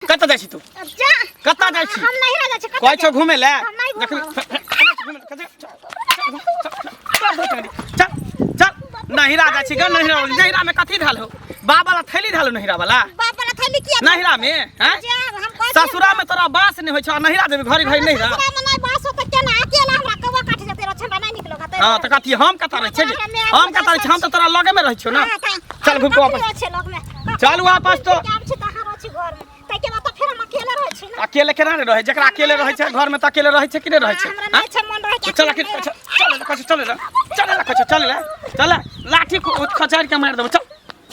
कतऽ जाइ छी तू? जा। कतऽ जाइ छी? हम नहीं रह जाइ छी। कहै छौ घुमै लए। हम नहि घुमब। चल चल, नहिरा जाइ छी ग। नहिरा, नहिरा में कथी धल हो? बाबा ला थैली धल हो नहिरा वाला। बाप वाला थैली किया? नहिरा में हैं? जाब हम कहै छी। ससुरा में तोरा बास नहि होइ छौ आ नहिरा जेबी घड़ी घड़ी नहिरा? ससुरा में नहि बास होतै केना? अकेला हमरा कौआ काटि जेतै रे, हमरा नहि नीक लगतै। हाँ, तऽ कथी हम कतऽ रहै छियै? हम कतऽ रहै छियै? हम तऽ तोरा लगे में रहै छियौ ने। हाँ, तऽ चल घुमि कऽ वापस। रहै छै लग में। चल वापस तो। आब छी तऽ अहाँ रहै छी घर में, ताहिके बाद तऽ फेर हम अकेले रहै छी ने। अकेले केना नहि रहै? जकरा अकेले रहै छै घर में तऽ अकेले रहै छै कि नहि रहै छै? हमरा नहि छै मन रहै के। चल अकेले, चल चल कहै छै, चल ले, चल ले कहै छै, चल ले, चल ले, लाठी खचारि के मारि देबौ। चल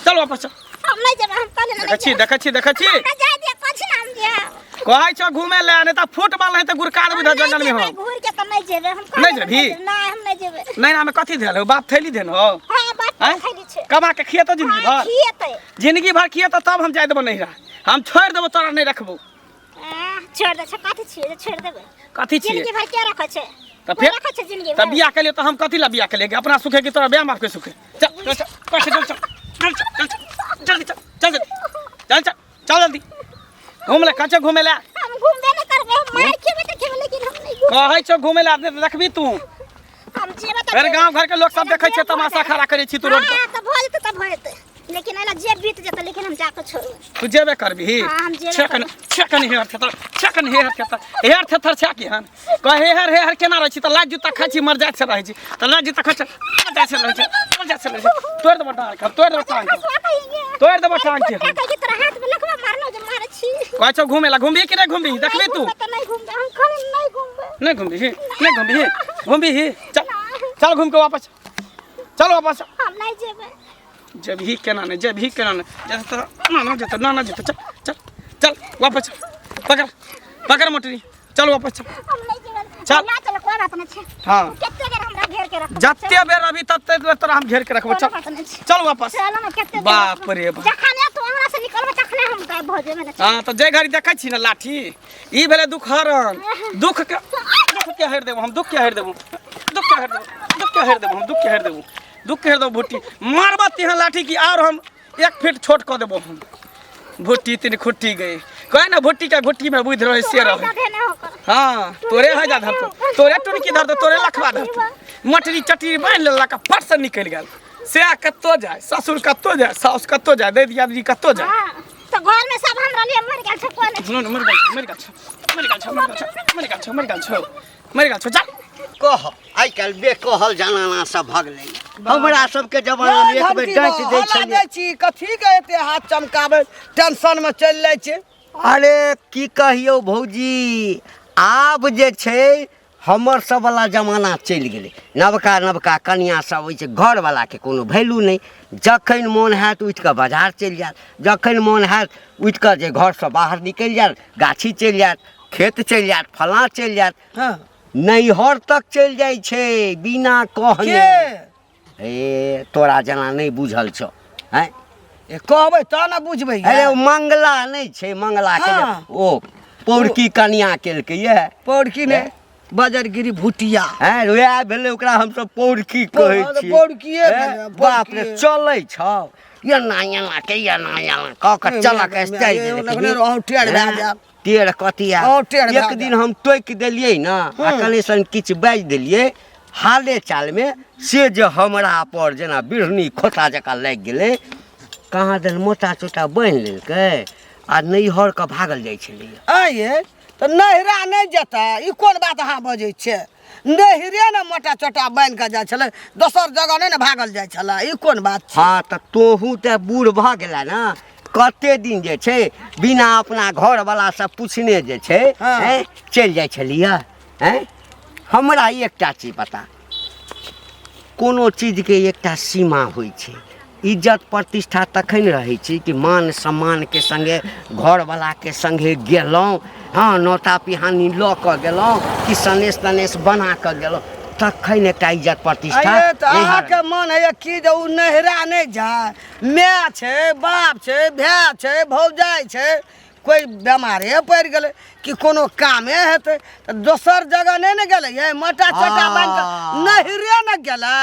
चल वापस चल। हम नहि जेबै, हम कहले देखै छी, देखै छी, देखै छी। हमरा जाय दिअ, कथी नाम दिअ? कहै छौ घुमे ले, नहि तऽ फुटबॉल नहि तऽ गुरका देबौ इधर जंगल में। हम घूर के तऽ नहि जेबै हम। नहि जेबही? नहि, हम नहि जेबै। नैना में कथी धैल हो? बाप थैली देन हो? हाँ, बाप आँय? थैली छै। कमा के खिएतौ जिंदगी हाँ, भर? खिएतै। जिंदगी भर खिएतौ तब हम जाय देबौ नैहरा। हम छोड़ि देबौ तोरा, नहि रखबौ। आह, छोड़ि दे छै, कथी छियै जे छोड़ि देबै? कथी छियै? जिंदगी भर के रखै छै? तऽ कोइ फेर रखै छै जिंदगी तऽ भर? बियाह केलियै तऽ हम कथी लए बियाह केलियै? कि अपना सुखे कि तोरा बियाह बाप के सुखे? चल चल चल चल चल चल चल चल जल्दी चल, चल जल्दी चल, चल चल जल्दी घूम ले। कच्चे घूमे ले। हम घूमबे नहि करबै। हम मारि खेबै तऽ खेबै, लेकिन हम नहि घूमबै। कहै छौ घूमे ले, अपने तऽ देखबी तू। हम जेबै तऽ फेर जेबै। गांव घर के लोग सब देखै छै, तमाशा खड़ा करै छी तू रोड पर। हाँ, तऽ भऽ जेतै तऽ भऽ जेतै, लेकिन एना जे बीत जेतै, लेकिन हम जाकऽ छोड़बै। तू जेबे करबिही? हाँ, हम जेबे। छेकन छेकन हेहर थेथर, छेकन हेहर थेथर, हेहर थेथर छै की हन? कहे हेहर हेहर केना रहै छी? तऽ लाज जूता खाइ छी, मर जाइत से रहै छी, तऽ लाज जूता खाइ छी, मर जाइत से रहै छी, मर जाइत से रहै छी। तोड़ि देबो डाँड़ के, तोड़ि देबो टाँग के। हँसुआ कहिए। तोड़ि देबो टाँग के। कुत्ता कहिए, तोरा हाथ में लखवा मारलो जे मारै छी। कहै छौ घूमे ला, घुमबी कि नहि घुमबी? देखबी तू। नहि घूमबै तऽ नहि घूमबै, हम खाली नहि घूमबै। नहीं घुमबी, नहीं घुमबी, घुमबी? चल चल, घूम के वापस चल, वापस। हम नहि जेबै। जेबही केना नहि? जेबही केना नहि? जेतै तोरा ना ना जेतै, ना ना जेतै। चल चल चल वापस चल। पकड़ पकड़ मोटरी, चल वापस चल। हम नहि जेबै। चल। ना चल, कोई बात नहीं छै। हाँ। कते बेर हमरा घेर के रखबै? जते बेर अभी तते बेर तोरा हम घेर के रखबो। चल। कोनो बात नहि छै। चल वापस। चल ना, कते बेर बाप रखबै? रे बाप। जखने तू हमरा से निकलबै तखने हम गायब भऽ जेबै ने। हाँ, तऽ जे घड़ी देखै छी ने लाठी, ई भेलै दुख हरण। दुख के, दुख के हरि देबो हम, दुख के हरि देबो, दुख के हरि देबो, दुख के हरि देबो हम, दुख के हरि देबो, दुख के हरि देबो। भुट्टी मारबा तिहाँ लाठी की और हम एक फीट छोट कऽ देबो हम। भुट्टी तीन खुट्टी गई कहे ना, भुट्टी के घुट्टी में बुद्धि रहे से रहे। देने होकर। हाँ, तोरे है जा धरतो, तोरे टुनकी धरतो, तोरे लखवा धरतो। मटरी चटरी बान्हि लेलक आ फट से निकलि गेल। से कत्तो जाय, ससुर कत्तो जाय, साउस कत्तो जाय, दै दियादनी कत्तो जाय। हाँ, तऽ घर में सब हमरा लिए मर गेल छै, कोई नहीं। सुन न, मरि गेल छौ, मरि गेल छौ, मरि गेल छौ, मरि गेल छौ, मरि गेल छौ, मरि गेल छौ, मरि गेल छौ, चल। कह, आइ काल्हि बेकहल जनाना सब भऽ गेलै। हमरा सबके जमाना मे एक बेर डाँटि दै छलियै। दै छी कथी के एते हाथ चमकाबै, टेंशन में चलि जाइ छै। अरे की कहियौ भौजी, आब जे छै हमर सब वाला जमाना चलि गेलै। नवका नवका कनिया सब होइ छै, घरवलाके कोनो वैल्यू नहि। जखन मोन हैत उठि कऽ बाजार चलि जायत, जखन मोन हैत उठि कऽ जे घरसँ बाहर निकलि जायत, गाछी चलि जायत, खेत चलि जायत, फलाँ चलि जायत। हाँ। नैहर तक चलि जाइ छै बिना कहने। के? ए, तोरा जेना नहि बुझल छौ? आँय? ए, कहबै तऽ ने बुझबै। अरे ओ मंगला नहि छै, मंगला के जे हाँ। ओ पौरकी कनिया केलकै ये। पौड़की ने, बजरगिरी भुटिया। हैं, वएह भेलै, ओकरा हमसब पौरकी कहै छियै। पौरकिए हैं, भेलै, बाप रे। पौरकिए। चलै छौ एना एना के, एना एना कऽ कऽ चलक स्टाइल जे देखबही। अहूँ टेढ़ भए जायब। टेढ़ कथी आयल? अहूँ टेढ़ भए एक दिन हम टोकि देलियै ने आ कने सन किछु बाजि देलियै हाले चालमे, से जे हमरा पर जेना बिढ़नी खोता जकाँ लागि गेलै। कहाँ दन मोटा चोटा बान्हि लेलकै आ नैहरके भागल जाइ छलैया। आँय ये, तऽ नैहरा नहि जेतै, ई कोन बात अहाँ बजै छियै? नैहरे ने मोटा चोटा बान्हि कऽ जाइ छलै, दोसर जगह नहि ने भागल जाइ छलै, ई कोन बात छै? हँ, तऽ तोहू तऽ बूढ़ भऽ गेला ने, कते दिन जे छै बिना अपना घरवलासँ पुछने जे छै हाँ। हैं, चलि जाइ छलियै? हैं, हमरा एकटा चीज बता, कोनो चीजके एकटा सीमा होइ छै। इज्जत प्रतिष्ठा तखन रहै छै कि मान सम्मानके सङ्गे घरवलाके सङ्गे गेलहुँ, हँ, नोता पिहानी लऽ कऽ गेलहुँ कि सनेस तनेस बना कऽ गेलहुँ, तखन एकटा इज्जत प्रतिष्ठा। आइये तऽ नहि अहाँके मन होइए कि जे ओ नैहरा नहि जाय? माय छै, बाप छै, भाय छै, भौजाइ छै, कोइ बेमारे पड़ि गेलै कि कोनो कामे हेतै तऽ दोसर जगह नहि ने गेलै ये, मोटा चोटा बान्हि कऽ नैहरे ने गेलै।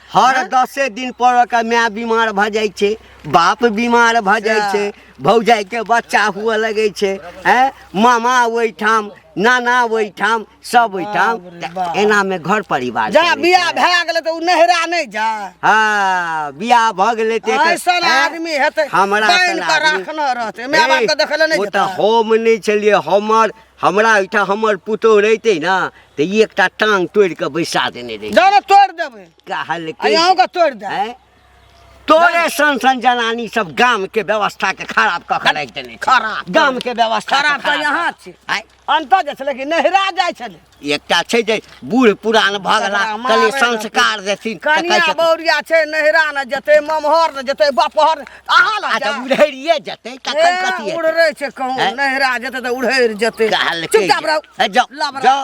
हर दसे दिन पर ओकर माय बीमार भऽ जाइ छै, बाप बीमार भऽ जाइ छै, भौजाइके बच्चा हुअ लगै छै, आँय, मामा ओहिठाम, नाना ओहिठाम, सब ओहिठाम, बाप रे तऽ बाप। एनामे घर परिवार जा चलै बियाह छै। भए गेलै तऽ ओ नैहरा नहि जाय। हँ, बियाह भऽ गेलै तऽ ऐसन आँय? आदमी हेतै हमरा बान्हि सन कऽ आदमी राखने रहतै, माय बाप के देखै लए नहि ओ तऽ जेतै। हम नहि छलियै, हमर हमरा ओहिठाम हमर पुतोहु रहितै ने तऽ ई एकटा टांग तोड़ि कऽ बैसा देने रहितै। जाउ ने तोड़ि देबै। कहलकै आ अहूँके तोड़ि देब। आँय? तोरे सन सन जनानी सब गाम के व्यवस्था के खराब कऽ के राखि देने छै। खराब। गाम के व्यवस्था के खराब तऽ यहाँ छै। आँय? अंत जाइ छलै कि नैहरा जाइ छलै। एकटा छै जे बूढ़ पुरान भऽ गेला, तकरा मारै कहलियै लए संस्कार देथिन तऽ कहै कनिया छथिन, बौरिया छै, नैहरा ने जेतै, ममहर ने जेतै, बपहर ने, अहाँ लग आ तऽ जा। उड़ैरिये जेतै तखन ए, कथी हेतै? उड़ै छै कहूँ, हैं? नैहरा जेतै तऽ उड़ैर जेतै। कहलकै चुपचाप रहू। हे, जाउ, लबरा। जाउ।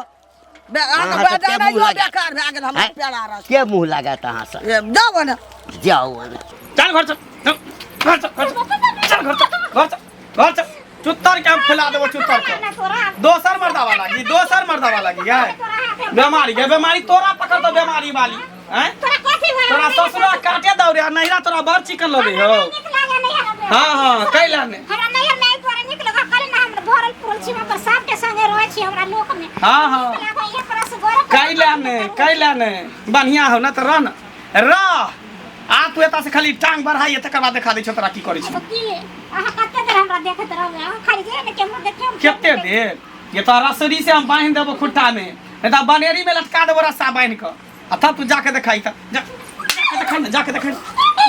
अहाँके अहाँ तऽ के बजानाइयो मुँह लगा- बेकार भए गेल हमरा हैं? प्यारा रस। के मुँह लागत अहाँसँ? ए, जाउ ने। जाउ ने। चल घर चल, चल घर चल, घर चल, चल घर चल, घर चल, घर चल। चुत्तर के हम फुला देबो, चुत्तर के। दोसर मर्दावा लागी, दोसर मर्दावा लागी गए। बीमारी गे, बीमारी तोरा पकड़ दो, बीमारी वाली। हैं? तोरा कथी भऽ तोरा ससुरा काटे दौड़े आ नैहरा तोरा बड़ चिकन लगे हो। नीक लागे नैहर? हाँ हाँ, कैला ने हमरा नैहर नहि तोरा नीक लगे? कहले ना हमरा भरल पुरल छी, हम अपन सबके संगे रहै छी हमरा लोक में। हाँ हाँ, नीक लागे ये पर से गोरे। कैला ने, कैला ने बढ़िया हो ना तऽ रह न, रह। आ तू एतऽ से खाली टांग बढ़ाई, तकर बाद देखा दै छौ तोरा की करै छी। तो की अहाँ कते देर हमरा देखैत रहबै? अहाँ खाली जे ने केम्हर देखियौ। कते देर? ये तो रसरी से हम बांधि देबो खुट्टा में, नहीं तो बनेरी में लटका देबो रस्सा बांधि कऽ। आ तब तू जाके देखाई तऽ जा, जाके देखाई ने, जाके देखाई ने,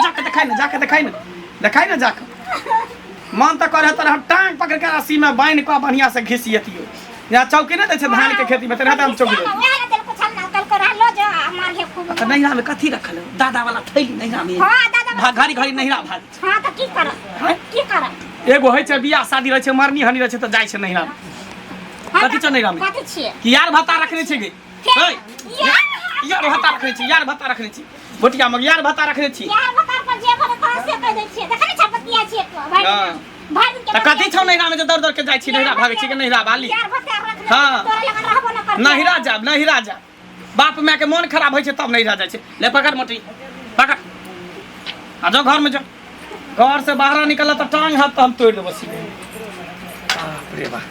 जाके देखाई ने, जाके देखाई ने, देखाई ने जाके। मन तऽ करे तोरा हम टांग पकड़ के रस्सी में बांधि कऽ बढ़िया से घिसियतियो। यहाँ चौकी नहि दै छै धान के खेती में, तेनाहिते हम चौकी दै। वएह ने देलको छल ना, कहलको रहलो जो आ मारिहे खूब। तऽ नैहरा में कथी रखल है? दादा वाला थैली नैहरा में। हाँ, दादा वाला। घड़ी घड़ी नैहरा भाग। हाँ, तऽ की करब? हैं? की करब? एगो होइ छै बियाह शादी रहै छै, मरनी हनी रहै छै तऽ जाइ छै नैहरा में। हाँ, कथी छौ नैहरा में? कथी छियै? कि यार भत्ता रखने छै गे? के? है? यार? यार भत्ता रखने छी, यार भत्ता रखने छी, भोटिया मग यार भत्ता रखने छी। यार भत्ता पर जे भरे तोरा से कहि दै छियै। देखै नै छै बतिया छियै तो भाइ। हाँ। भाइ दिन के तऽ कथी छौ नैहरा में जे दौड़ दौड़ के जाइ छी नैहरा भागै छी के नैहरा वाली? यार भत्ता रखने हाँ। तोरा लगन रहबो न करतै। नैहरा जाब, नैहरा जाब, बाप माय के मन खराब होइ छै तब नैहरा जाइ छै। ले पकड़ मोटी, पकड़ आ जाओ घर में जाओ। घर से बाहर निकल तऽ टांग हाथ तऽ हम तोड़ि देबो सीधे। बाप रे बाप,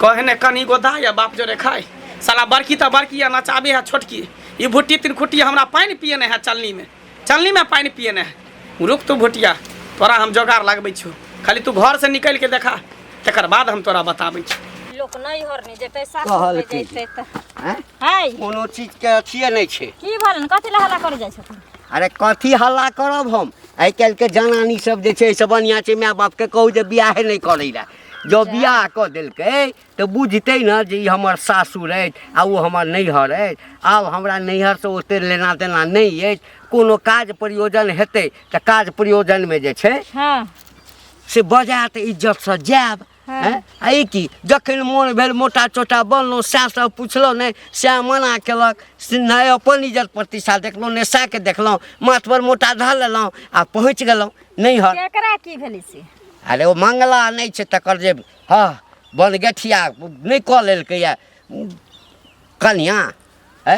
कहे ने कनी गो दाय या बाप जोरे खाय। साला बड़की तऽ बड़की या नचाबे है छोटकी। ई भुट्टी तीन खुट्टी हमरा पानि पिए नहि है, चलनी में, चलनी में पानि पिए नहि है। रुक तू भुटिया, तोरा हम जोगाड़ लगबै छौ, खाली तू घर से निकलि के देखा, तकर बाद हम तोरा बताबै छी। लोक नैहर नहि जेतै, सासुर कहलकै नहि जे। जेतै तऽ आँय? हाय, कोनो चीजके अथिए नहि छै। की भेलन? कथी लए हल्ला करै जाइ छथिन? अरे कथी हल्ला करब हम? आइ काल्हिके जनानी सब जे छै से बढ़िआँ छै माय बापके कहू जे बियाहे नहि करै लए। जँ बियाह कऽ देलकै तऽ बुझतै ने जे ई हमर सासुर अछि आ ओ हमर नैहर अछि। आब हमरा नैहरसँ ओतेक लेना देना नहि अछि। कोनो काज प्रयोजन हेतै तऽ काज प्रयोजनमे जे छै हँ से बजायत, इज्जतसँ जायब। हँ। हैं? आ ई की जखन मोन भेल मोटा चोटा बनलहुँ, सएह सब पुछलहुँ नहि, सएह मना केलक से नहि। अपन इज्जत प्रतिष्ठा देखलहुँ नहि, सएहके देखलहुँ, माथपर मोटा धऽ लेलहुँ आ पहुँच गेलहुँ नैहर। केकरा की भेलै से? अरे ओ मंगला नहि छै तकर जे हँ बनगठिया नहि कऽ लेलकैए कनियाँ। है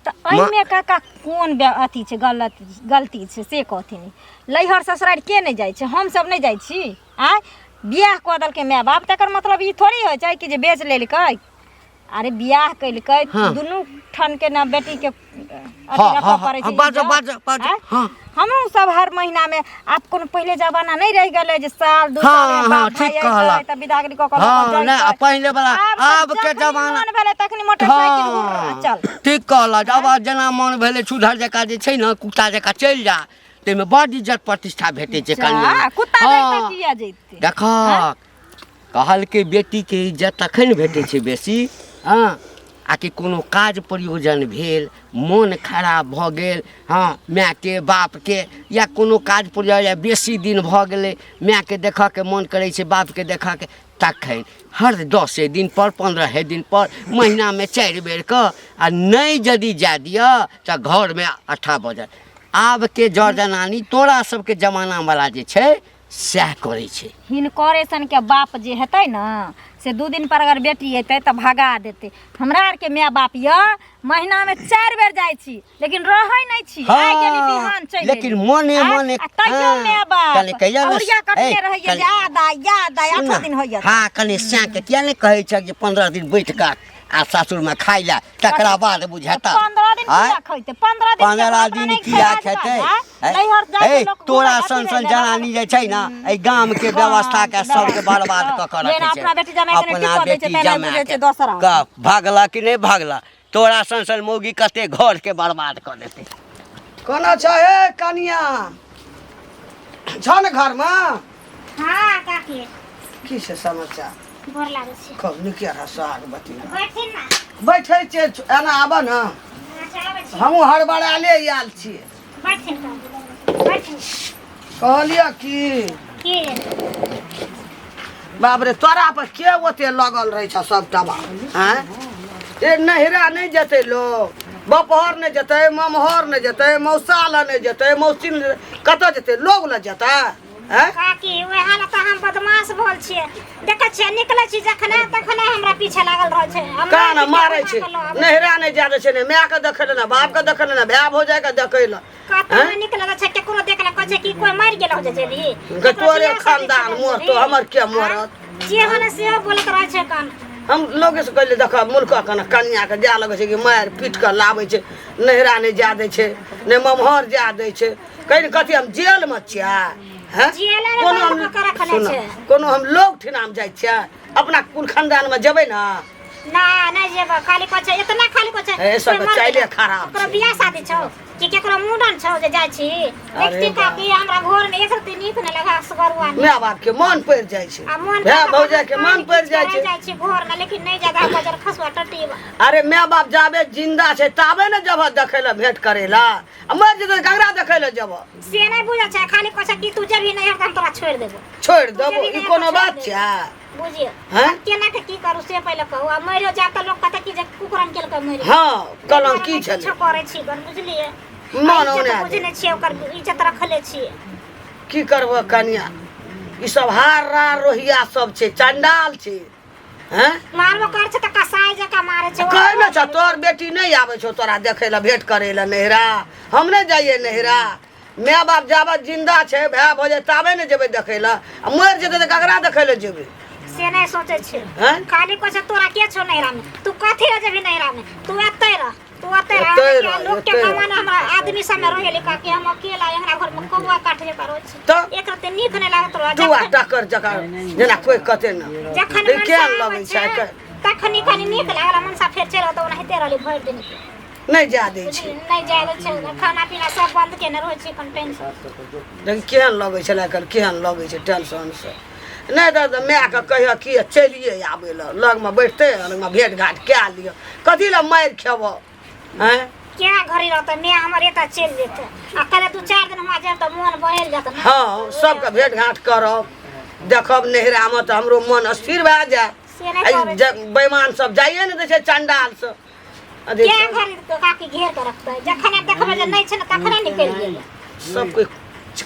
तऽ एहिमे काका कोन अथी छै, गलत गलती छै से कहथिन? लैहर ससुरारि के नहि जाइ छै? हमसभ नहि जाइ छी? आँय, बियाह कऽ देलकै माय बाप तकर मतलब ई थोड़ी होइ छै कि जे बेच लेलकै। अरे बियाह केलकै दुनू ठन के ने बेटीके अथी हाँ, रखऽ हाँ, पड़ै हाँ, छै बाजऽ, इज्जत। बाजऽ, बाजऽ, आँय? हाँ। हमहूँ सब हर महीना में, आब कोनो पहिले जमाना नहीं रह गेलै जे साल दू हाँ, साल में हाँ, बाप ठीक भाई अइतै कहलक। तऽ विदागरी कऽ कऽ लऽ हाँ, कऽ नहि, आ जइतै। पहिले वाला आब तऽ आब के जखनी जमाना मन भेलै तखनी मोटरसाइकिल हाँ, चल। ठीक कहलक। आब जेना मन भेलै सुधर जकाँ जे छै ने कुत्ता जकाँ चलि जा, ताहिमे बड इज्जत प्रतिष्ठा भेटै छै कनिया। जा, कुत्ता जइतै हाँ, किया जइतै? देखक कहलकै बेटीके इज्जत तखन भेटै छै बेसी, हँ, आ कि कोनो काज प्रयोजन भेल, मोन खराब भऽ गेल, हँ, मायके बापके या कोनो काज प्रयोजन या बेसी दिन भऽ गेलै, मायके देखऽके मोन करै छै, बापके देखऽके, तखन हर 10 दिन पर, 15 दिन पर, महीनामे 4 बेरके। आ नहि यदि जाय दिअ तऽ घरमे अट्ठा बजत। आबके जर जनानी तोरा सबके जमानावला जे छै सएह करै छै। हिनकरे सनके बाप जे हेतै ने से 2 दिन पर अगर बेटी एतै तऽ भगा देतै। हमरा आरके माय बाप यऽ महीनामे 4 बेर जाइ छी लेकिन रहै नहि छी। आइ गेली बिहान चलि लेकिन एली। मने आँय? मने आ तैयो हाँ, माय बाप कने कहिया ने औरिया कटने ए, रहैया कने जे याद आइ याद आइ सुन 8 ने, दिन होइया। हाँ कने सैं के किया नहि कहै छह जे 15 दिन बैठ कऽ आ सासुरमे खाइ लए तकरा बाद बुझेता। 15 दिन आँय? किया खैतै? 15 दिन 15 केकरो दिन अपना किया नहि खेतै? आँय? नैहर जाइ ए छै लोक तोरा घूमै सन फिरै सन लए। जनानी जे छै ने एहि गामके व्यवस्थाके सबके बर्बाद कऽ कऽ जेना रखै छै। अपना बेटी जमाइके नहि अपना टिकऽ दै छै, बेटी तेना जमाए बुझै के छै दोसरा। कऽ भागला कि नहि भागला? तोरा सन सन मौगी कते घरके बर्बाद कऽ देतै। कोना छ हे कनिया, छ ने घरमे? हाँ काकी। की छै समाचार? गोर लागै छी। खूब नीके रह सोहागवती रह। बैठथिन ने। बैठै छियै, एना आबऽ ने। अच्छा आबै छी। हमहूँ हड़बड़ाले आयल छियै। बैठथिन काकी, बैठथिन। कहलियै की की? बाप रे, तोरा पर के ओते लगल रहै छ सबटा बाप? आँय, ए नहिरा नहि जेतै लोक, बपहर नहि जेतै, ममहर नहि जेतै, मौसा लग नहि जेतै, मौसी लग नहि जेतै, कतऽ जेतै? लोग लग जेतै? आँय? काकी वएह लए तऽ हम बदमाश भल छियै। देखै छियै निकलै छी जखने तखने हमरा पीछे लागल रहै छै। हम कान मारि मारै पीट छै, कऽ लऽ आबै। नहिरा नहि जाय दै छै, ने मायके देखै लए, ने बापके देखै लए, ने भाय भौजाइके देखै लए। कतौ आँय? नहि निकलै छै, केकरो देखले कहै छै कि कोइ मरि गेल हो जे जेबही। गे तोरे खानदान मरतो, हमर के मरत? जे होने सेहो बोलैत रहै छै कान। हम लोगे से कहलियै देख मुल्क कने कनियाके जाय लगै छै कि मारि पीट कऽ लाबै छै, नहिरा नहि जाय दै छै, ने ममहर जाय दै छै। कहि ने कथी हम जेलमे छियै? हैं? जेलेमे कोनो बन्द हम कऽ कऽ रखने सुन, छै। कोनो हम लोग ठिनामे जाइ छियै? अपना कुल खानदानमे जेबै ने? ना नहि जेबै, खाली कहै छै इतना, खाली कहै छै ए, सबके कोइ मर चाइले गेलै। खराब ओकरो छै। बियाह शादी छौ कि केकरो मुंडन छौ जे जाइ छी? देखती बाप। काकी हमरा घर में एक रत्ती नीक नहि लगा असगरुआ नहि। माय बाप के मन पड़ि जाइ छै, आ मन भाय भौजाइ के मन पड़ि जाइ छै। जाइ छी घर में लेकिन नहि ज्यादा बजर खसुआ टटी। अरे माय बाप जाबे जिंदा छै ताबे ने जबह देखै लए, भेंट करै लए, आ मरि जेतै तऽ ककरा देखै लए जबह? से नहि बुझै छै, खाली कहै छै कि तू जेबही नहि तऽ हम तोरा छोड़ि देबो। छोड़ि तू देबो जेबही ई नहि कोनो तऽ बात छोड़ि छै? देबो। बुझियौ हैं? हम केना के की करू से पहिले कहू। आ मरियो जायब तऽ लोक कहतै कि जे कुकरम केलकै मरि गेल। हँ, कलंक की छलै? किछो करै छी गन बुझलियै? मन इज्जत औना बुझै नहि छियै, ओकर इज्जत रखले छियै। की करबह कनिया, ई सब हार रार रोहिया सब छै, चंडाल छै। हैं? मारबो करै छै तऽ कसाई जकाँ मारै छै। कहै ने छ तोहर बेटी नहि आबै छौ तोरा देखै लए, भेंट करै लए नहिरा? हम नहि जाइए नहिरा। माय बाप जाबत जिंदा छै भाय भौजाइ ताबे ने जेबै देखै लए, आ मरि जेतै तऽ ककरा देखै लए जेबै? से नहि सोचै छै। हैं? खाली कहै छै तोरा के छौ नैहरा में, तू कथी लए जेबही नैहरा में, तू एतै रह, तू एतै रह। एतै देखियौ, रह, लोक के एतै रह। कमान हमरा आदमी सब में रहै काकी, हम अकेला हमरा घर में कौआ काट जकाँ रहै छी। तऽ? एक रत्ती नीक नहि लागत रहै। टुआ जखन टक्कर जकाँ जेना कोइ कते ने जखन लेकिन मनसा केहन आबै लगै छै छै आइ? तखनी कनि नीक लागल, मनसा फेर चलि तऽ ओनाहिते रहली भरि दिन। नहि जाय दै छै। नहि जाय दै छै, खाना पीना सब बंद केने रहै छै कन टेंशन। लेकिन केहन लगै छलै आइकाल्हि, केहन लगै छै टेंशनसँ। नहि तऽ मायके कहियो कि चलिए आबै लए, लगमे बैठतै, लगमे भेँट घाट कए लिअ, कथी लए मारि खेबह? आँय, क्या घड़ी रहतै माय हमर एतऽ चलि जेतै आ कहले 2-4 दिन हुआँ जायब तऽ मोन बहल जेतै ने। हँ, सबके भेँट घाट करब देखब नहिरामे तऽ हमरो मन स्थिर भए जायत। से नहि करै। बेईमान सब जाइए ने दै छै चंडाल सब। अथी क्या घड़ी काकी घेर के रखतै? जखने देखबै जे नहि छै ने तखने निकलि गेलै। सब कोइ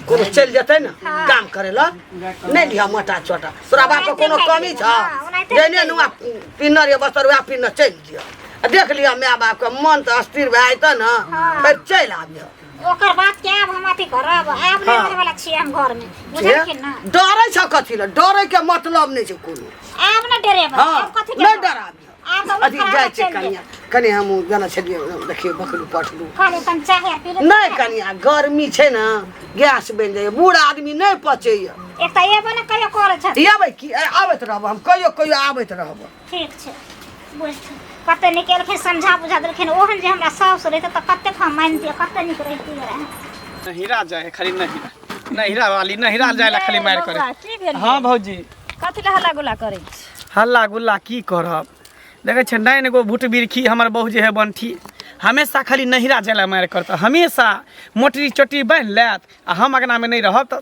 कोनो चलि जेतै ने हाँ। काम करै लए, नहि लिहऽ मोटा चोटा, तोरा बापके कोनो कमी छौ? हाँ, ओनाहिते जहने नुआ पिन्नर या बस्तर वएह पिन्नर चलि जियऽ आ देख लिअ माय बापके मन तऽ अस्थिर भए जेतै ने, हाँ। फेर चलि आबियऽ। ओकर बात के आब हम अथी करब? आब नहि हाँ। रहै वाला छियै हम घर में, बुझलखिन ना? डरै छौ कथी लए? डरै के मतलब नहि छै कोनो। आब नहि डरेबै। हँ, आब कथी के नहि डर? डराबियऽ। आब तऽ अथी खराब जाइ छै चलि कनिया, कनि हम जेना छलियै देखियौ बकरी पठलू। खाली तन चाहे आर पी ले। नहि कनिया, गर्मी छै ने, गैस बनि जाइए, बूढ़ आदमी नहि पचैए। एक तऽ एबो ने कहियो करै छै। अबै की, आबैत रहब हम, कहियो कहियो आबैत रहब। ठीक छै। बुझथिन कते नीक एलखिन, समझा बुझा देलखिन। ओहन जे हमरा साउस रहितै तऽ कतेक हम मानितियै, कते नीक रहितियै रहए। नहिरा जाए है खाली, नहिरा नहिरा वाली नहिरा जाए ला खाली मारि करे। बौआ, की भेल? हाँ भौजी। कथी लए हल्ला गुल्ला करै छी? हल्ला गुल्ला की करब, देखै छै 9 गो भूट बिरखी हमर बहू जे है बंठी, हमेशा खाली नहिरा जाए ला मारि करत। हमेशा मोटरी चोटरी बान्हि लेत आ हम अगनामे नहि रहब तऽ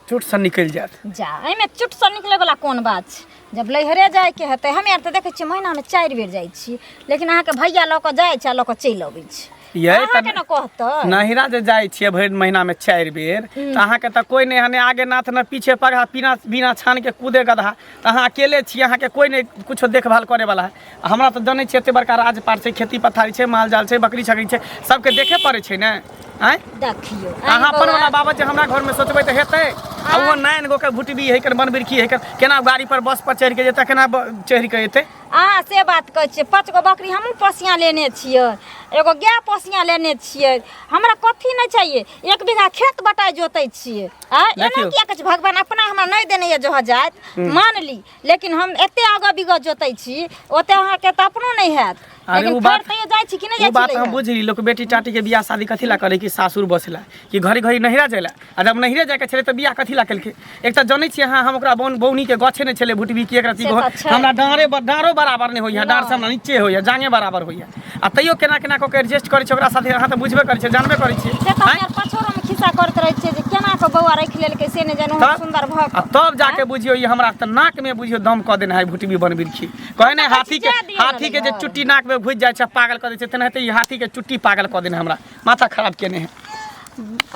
चोटसँ निकलि जायत। जा, एहिमे चुटसँ निकलैवला कोन बात छै? जब लैहरे जाइके हेतै, हमे आर तऽ देखै छियै महीनामे 4 बेर जाइ छी, लेकिन अहाँके भैया लऽ कऽ जाइ छै आ लऽ कऽ चलि अबै छै। यै अहाँके ने कहतै। नहिरा जे जाइ छियै भरि महीनामे 4 बेर, तऽ अहाँके तऽ कोइ नहि हने आगे नाथ न पीछे पगहा, बिना बिना छानके कूदे गदहा। तऽ अहाँ अकेले छियै, अहाँके कोइ नहि कुछो देखभाल करैवला है। आ हमरा तऽ जनै छियै एते बड़का राजपाट छै, खेती पथारी छै, माल जाल छै, बकरी छकरी छै, सबके देखे पड़ै छै ने। आँय देखियौ अहाँ अपन वाला बाबा जे हमरा घरमे सोचबै तऽ हेतै? आ ओहो 9 गो के भुटबी है कर बनबिरखी है कर, केना गाड़ी पर बस पर चढ़ि के जेतै, केना चढ़ि के एतै? अहाँ से बात कहै छियै। 5 गो बकरी हमहूँ पोसिया लेने छियै, एगो गाय पोसिया लेने छियै, हमरा कथी नहि चाहिए। 1 बीघा खेत बटाइ जोतै छियै। आ एना देखियौ। किया कहै छियै? भगवान अपना हमरा नहि देने यऽ जहाँ जाइत मान ली, लेकिन हम एते आगाँ बिगऽ जोतै छी, ओते अहाँके तऽ अपनो नहि हैत। अरे लेकिन ओ फेर बात तैयो जाइ छी कि नहि ओ जाइ छी बात हम लैहर? बुझली। लोक बेटी टाटी के बियाह शादी कथी ला करे? कि सासुर बसला कि घड़ी घड़ी नहिरा जाइला। आ जब नहिरे जाइके छलै तऽ बियाह कथी ला केलकै? एक तऽ जनै छियै अहाँ, हम ओकरा बौन बौनी के गछे नहि छलै भुटबी की एकरा से तऽ छै। हमरा डाँरे डाँरो बराबर नहि होइए, डाँर से हमरा नीचे होइए, जाँगे बराबर होइए, आ तैयो केना केना कऽ के एडजस्ट करै छियै ओकरा साथे। अहाँ तऽ बुझबे करै छियै, जानबे करै छियै। से तऽ आँय? हम आर पछोरोमे खिस्सा करैत रहै छियै जे केना कऽ बौआ राखि लेलकै से नहि जानु, तब? सुन्दर भऽ आ कऽ। तब जाके बुझियौ ई हमरा तऽ नाक में बुझियौ दम कऽ देने है भुटबी बनबिरखी। कहै नहि तऽ कहै हाथी छी के जाए दियौ ने हाथी के जे नैहर। चुट्टी नाक में घुसि जाइ छै पागल कऽ दै छै, तेनाहिते ई हाथी के चुट्टी पागल कऽ देने हमरा, माथा खराब केने है।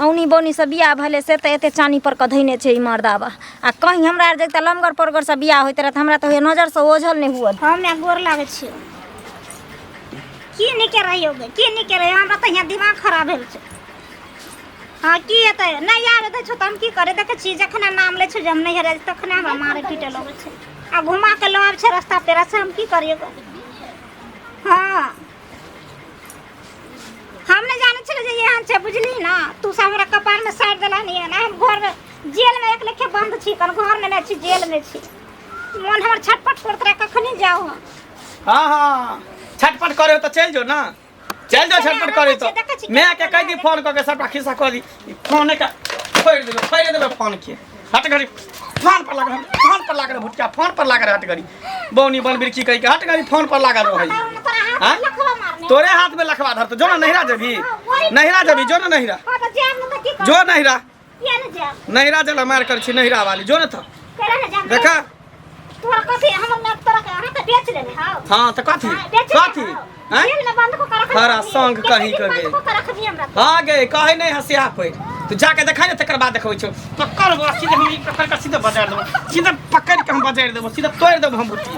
औनी बौनी से बियाह भेलै से तऽ एते चानी पर कऽ धैने छै ई मर्दाबा। आ कहीं हमरा आर जगता लमगर परगर से बियाह होइत रहत, हमरा तऽ होइए नजरसँ ओझल नहि हुअ। हम या गोर लागै छियौ। की नीके रहियौ गे, की नीके रहियौ? हमरा तऽ यहाँ दिमाग खराब भेल छै। हँ, की हेतै? नहि आबै दै छौ तऽ हम की करै? देखै छी जखने नाम लै छौ जे हम नहि हेराइ, तखने हमरा मारै पीटै लगै छै आ घुमा के लऽ आबै छै रस्ता पेरा से। हम की करियै गे? हँ, हम नहि जानै छलियै जे एहन छै, बुझली ने? तू सब हमरा कपारमे साटि देला नहीं ने। हम घरमे जेलमे एक लेखे बन्द छी, कन घरमे नहि छी, जेलमे छी। मन हमर छटपट करत रहे, कखनी जाउ हम। हाँ हाँ, छटपट करे तो चल जो ना, चल जो। छटपट करे तो मैं के कह दी फोन करके सबटा खिस्सा कह दी। फोन के फोड़ देबे, फोड़ देबे फोन के। हट घड़ी फोन पर लागल, फोन पर लागल भुटका, फोन पर लागल। हट घड़ी बौनी बन बिरखी कह के, हट घड़ी फोन पर लागल रहै। तोरा हाथ हाँ? लखवा मारने। तोरे हाथ में लखवा धरतो। जो ना नहिरा जेबी, नहिरा जेबी, जो ना नहिरा। हाँ तऽ जायब ने तऽ की करब? जो नहिरा। किया ने जायब? नहिरा जला मार कर छी नहिरा वाली, जो ना तो। केना ने जायब? देखा। तोरा कथी हमर मैं तोरा के अहाँ तऽ बेच लेने हौ। हाँ तऽ कथी? हाँ, बेच लेने कथी हौ। हैं? जेल में बंद कऽ के रखने हरा हबी। संग कते कहीं दिन के बंद गे। कऽ के रखबी हमरा तू? हाँ गे, कहे नहीं हंसिया पर तू जाके देखा ने, तकर बाद देखबै छौ। पकड़ बा सीधे, हम ई पकड़ के सीधे बजार देबो, सीधे पकड़ के हम बजार देबो, सीधे तोड़ देबो हम भुट्टी,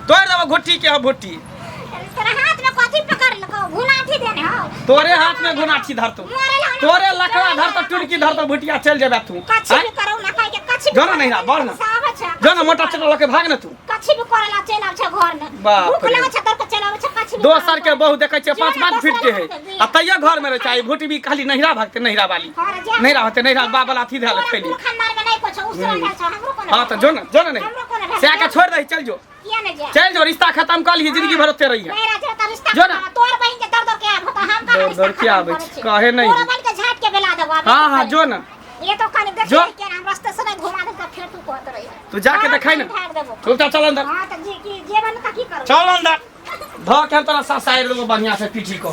तोड़ देबो घुट्टी के हम भुट्टी। तोरा हाथ में कथी पकड़ लको? घुनाठी देने हौ। तोरे हाथ में घुनाठी धरतो, मरे ला ना। तोरे लकड़ा धरतो, टुड़की धरतो भुटिया, चल जेबे तू। कछि आँय? भी करू ना कहि के कछि भी जो ना करू। नहिरा, बढ़ ना। साब छै। जो ना मोटा चटा लके भाग ना तू। कछि भी करेला चलि आबै छै घर में। बाप भूख रे। लगै छै तोर के चलि आबै छै कछि भी। दोसर के बहु देखै छियै जो 5 ना 5 फीट के दोसर है के आ तैयो घर में रहै छै। आ भुटबी खाली नहिरा भागते, नहिरा वाली। हँ रे, जा। नहिरा होते, नहिरा बाबा लाथी धैल तोरा खैली। कुल खानदान में नहि कुछ उसरल भेल छौ, हमरो कोनो हाँ तऽ जो ना, जो ना। हमरो नहीं कोनो भेल। से आके छोड़ दही, चल जो। किया नहि जायब? चल जो, रिश्ता खत्म कर लिए, जिंदगी भर ओते रही है। नहीं राजा, तो रिश्ता जो ना। खत्म। तोर बहिन के दर दर के आब होता, हम कहाँ दर रिश्ता दर के खत्म आबै करै छै, छी? कहे नहि। तोरा बहिन के झाँट के बेला देबो आब। हाँ हाँ, जो ना। ये तो कनी देख जो। के हम रास्ते से नहीं घुमा दे, फिर तू कहत रही। तू जाके देखाई ना। झाड़ देबो। चल चल चल अंदर। हां, त जी की जेबन त की करब? चल अंदर, धऽ के हम तोरा ससारि देबो बढ़िया से पीठी को।